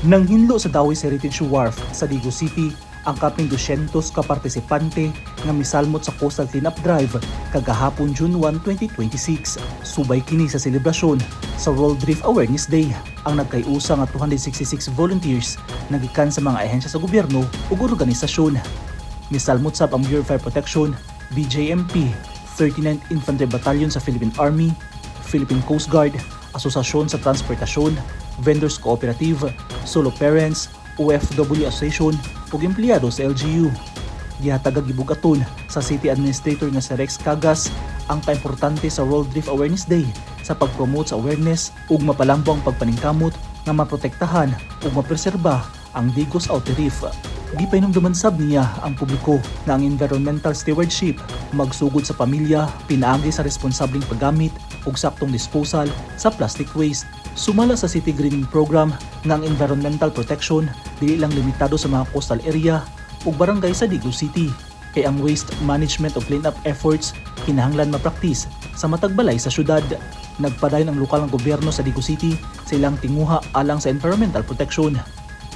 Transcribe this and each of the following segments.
Nanghinlo sa Dauis Heritage Wharf sa Digos City ang kapin 200 ka partisipante nga misalmot sa Coastal Cleanup Drive kagahapon, June 1, 2026. Subay kini sa selebrasyon sa World Reef Awareness Day. Ang nagkayusa nga 266 volunteers nagikan sa mga ahensya sa gobyerno ug organisasyon. Misalmot sab ang Bureau of Fire Protection, BJMP, 39th Infantry Battalion sa Philippine Army, Philippine Coast Guard, Asosasyon sa Transportasyon, Vendors Cooperative, Solo Parents, OFW Association ug empleyado sa LGU. Gihatagag gibugaton sa City Administrator nga si Rex Cagas ang kaimportante sa World Reef Awareness Day sa pag-promote sa awareness ug mapalambo ang pagpaningkamot nga maprotektahan ug mapreserba ang Digos Outer Reef. Gipahinumduman sab niya ang publiko nga ang environmental stewardship magsugod sa pamilya pinaagi sa responsableng paggamit ug saktong disposal sa plastic waste. Sumala sa City Greening Program nga ang environmental protection dili lang limitado sa mga coastal area ug barangay sa Digos City, kay ang waste management ug clean-up efforts kinahanglan mapraktis sa matag balay sa syudad. Nagpadayon ang lokal nga gobyerno sa Digos City sa ilang tinguha alang sa environmental protection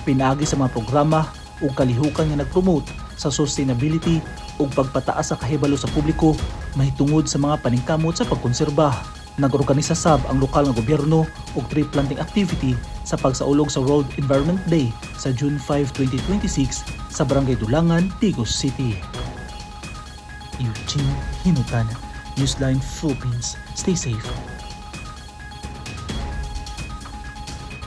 pinaagi sa mga programa ug kalihukan nga nagpromote sa sustainability ug pagpataas sa kahibalo sa publiko mahitungod sa mga paningkamot sa pagkonserba. Nagorganisa sab ang lokal nga gobyerno og tree planting activity sa pagsaulog sa World Environment Day sa June 5, 2026 sa Barangay Dulangan, Digos City. Eugene Hinutan, Newsline Philippines. Stay safe.